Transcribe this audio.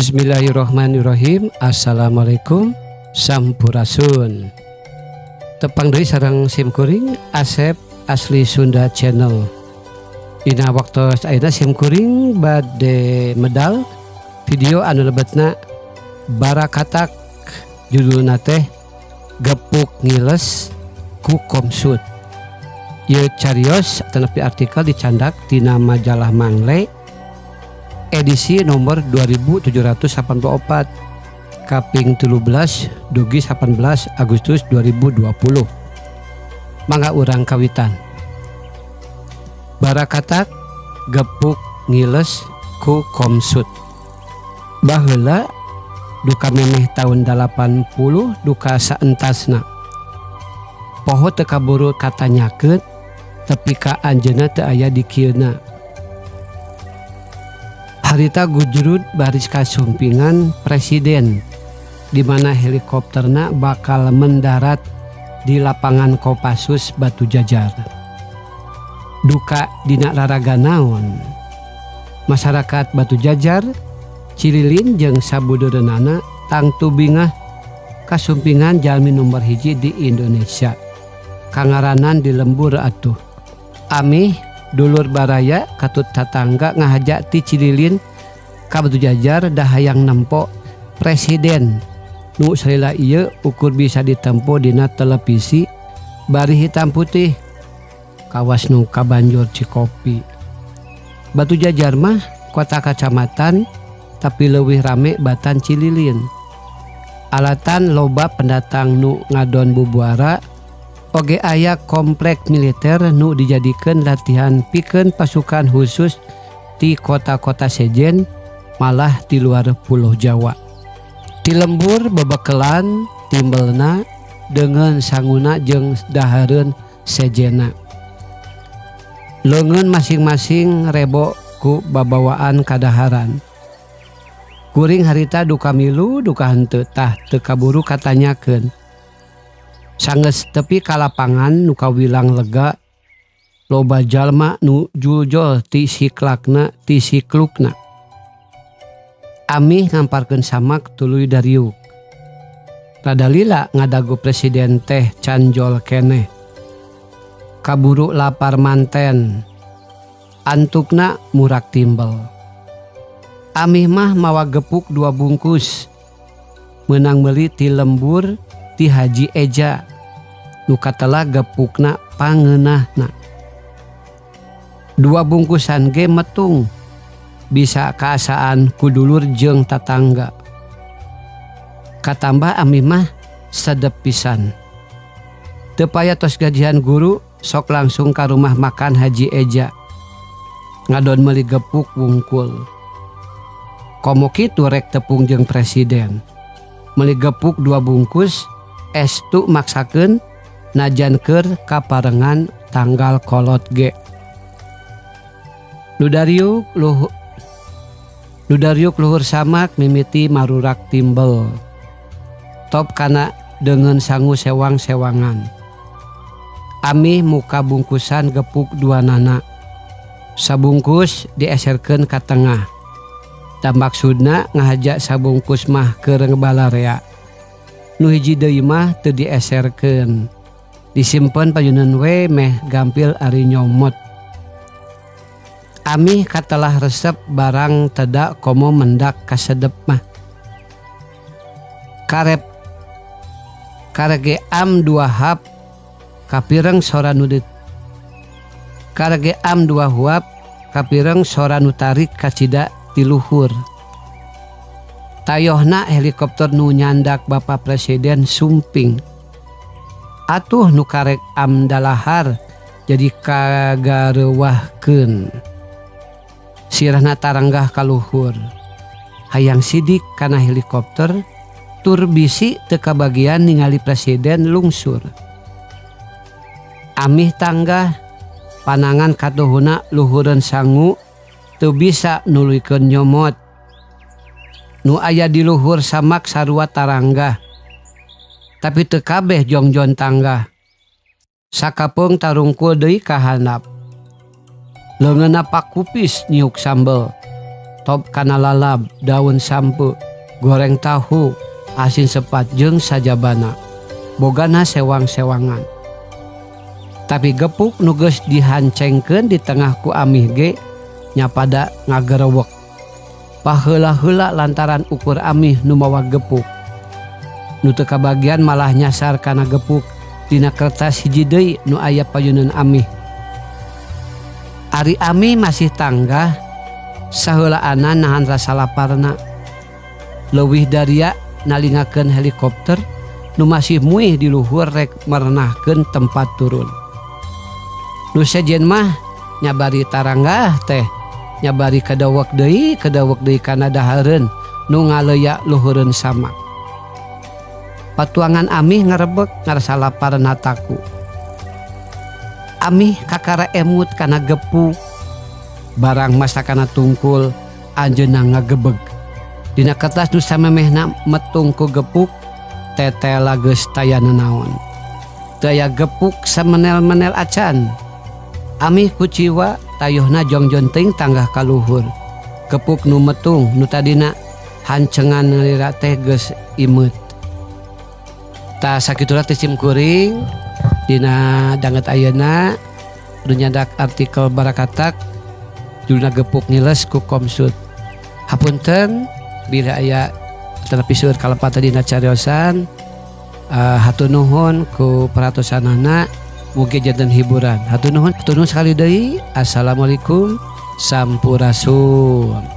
Bismillahirrahmanirrahim. Assalamualaikum, Sampurasun. Tepang deui sareng sim kuring, Asep Asli Sunda Channel. Dina waktu ayeuna sim kuring bade medal video anu lebetna Barakatak, judulna teh Gepuk Ngiles ku Komsut. Ieu carios atanapi artikel dicandak tina majalah Mangle edisi nomor 2784 kaping 13 dugi 18 Agustus 2020. Mangga urang kawitan. Barakatak Gepuk Ngiles ku Komsut. Baheula duka memeh tahun 80 duka saentasna, poho teu kaburu katanyakeun tepi ka anjeunna teu aya di kieuna. Harita gujrud baris kasumpingan presiden di mana helikopterna bakal mendarat di lapangan Kopassus Batu Jajar. Duka dina raraga naon, masyarakat Batu Jajar, Cililin jeung sabudeureunana tangtu bingah kasumpingan jalmi nomor hiji di Indonesia. Kangaranan di lembur atuh. Amih, dulur, baraya katut tatangga ngahaja ti Cililin ka Batu Jajar, da hayang nempo presiden nu salila ieu ukur bisa ditempo dina televisi bari hitam putih kawas nu kabanjur Cikopi. Batu Jajar mah kota kacamatan, tapi leuwih rame batan Cililin. Alatan loba pendatang nu ngadon bubuara, oge aya komplek militer nu dijadikeun latihan pikeun pasukan khusus ti kota-kota sejen, malah di luar Pulau Jawa. Ti lembur bebekelan timbelna dengan sanguna jeung dahareun sejena. Leungeun masing-masing rebo ku babawaan kadaharan. Kuring harita duka milu duka henteu, tah teu kaburu katanyakeun. Sanggeus tepi ka lapangan nu kawilang lega, loba jalma nu juljol ti siklakna ti siklukna. Amih ngamparkeun samak tuluy dariuk. Rada lila ngadago presiden teh can jol keneh. Kaburu lapar manten. Antukna murak timbel. Amih mah mawa gepuk dua bungkus. Menang meuli ti lembur ti Haji Eja. Nu katelah gepukna pangeunahna. Dua bungkusan ge metung. Bisa kaasaan ku dulur jeung tatangga. Katambah amih mah sedep pisan. Teu paya tos gajian guru sok langsung ka rumah makan Haji Eja. Ngadon meuli gepuk wungkul. Komo kitu rek tepung jeung presiden. Meuli gepuk dua bungkus estu maksakeun najan keur kaparengan tanggal kolot ge. Nu dariuk luhur samak mimiti marurak timbel. Top kana deungeun sangu sewang-sewangan. Amih muka bungkusan gepuk dua nana. Sabungkus dieserkeun ka tengah. Da maksudna ngahaja sabungkus mah keur balarea. Nu hiji deui mah teu dieserkeun. Disimpen payuneun we meh gampil ari nyomot. Amih katelah resep barang teda komo mendak kasedep mah. Karep karek ge am dua hap kapireng sora nu karek ge am dua huap kapireng sora nu tarik kacida ti luhur. Tayohna helikopter nu nyandak Bapak Presiden sumping. Atuh nu karek am dalahar jadi kagareuwahkeun. Sirahna taranggah ka luhur. Hayang sidik kana helikopter tur bisi teu kabagian ningali presiden lungsur. Amih tanggah panangan katuhuna luhureun sangu teu bisa nuluykeun nyomot. Nu aya di luhur samak sarua taranggah. Tapi teu kabeh jongjon tanggah. Sakapeung tarungkul deui ka handap. Leungeunna pakupis nyiuk sambel. Top kana lalab, daun sampeu, goreng tahu, asin sepat jeung sajabana. Bogana sewang-sewangan. Tapi gepuk nu geus dihancengkeun di tengah ku Amih ge nya pada ngagerewek. Paheula-heula lantaran ukur Amih nu mawa gepuk. Nu teu kabagian malah nyasar kana gepuk dina kertas hiji deui nu aya payuneun Amih. Ari Amih masih tanggah saheulaanna nahan rasa laparna. Leuwih daria nalingakeun helikopter nu masih muih di luhur rek merenahkeun tempat turun. Nu sejen mah nya bari taranggah teh nya bari kadewek deui kana dahareun nu ngaleya luhureun samak. Patuangan Amih ngarebek ngarasa laparna taku. Amih kakara emut kana gepuk. Barang masakana tungkul anjeunna ngagebeg. Dina kertas nu samemehna metung ku gepuk tetela geus taya nanaon. Teu aya gepuk samenel-menel acan. Amih kuciwa tayuhna jongjon teuing tanggah ka luhur. Gepuk nu metung nu tadina hancengan nalira teh geus imeut. Tah, sakitulah ti sim kuring dina danget ayeuna nu nyandak artikel Barakatak, judulna Gepuk Ngiles ku Komsut. Hapunten bila aya tetapi seueur kalepatan dina cariosan. Hatur nuhun ku perhatosanana, mugi janten hiburan. Hatur nuhun, hatur nuhun sekali deui. Assalamualaikum, sampurasun.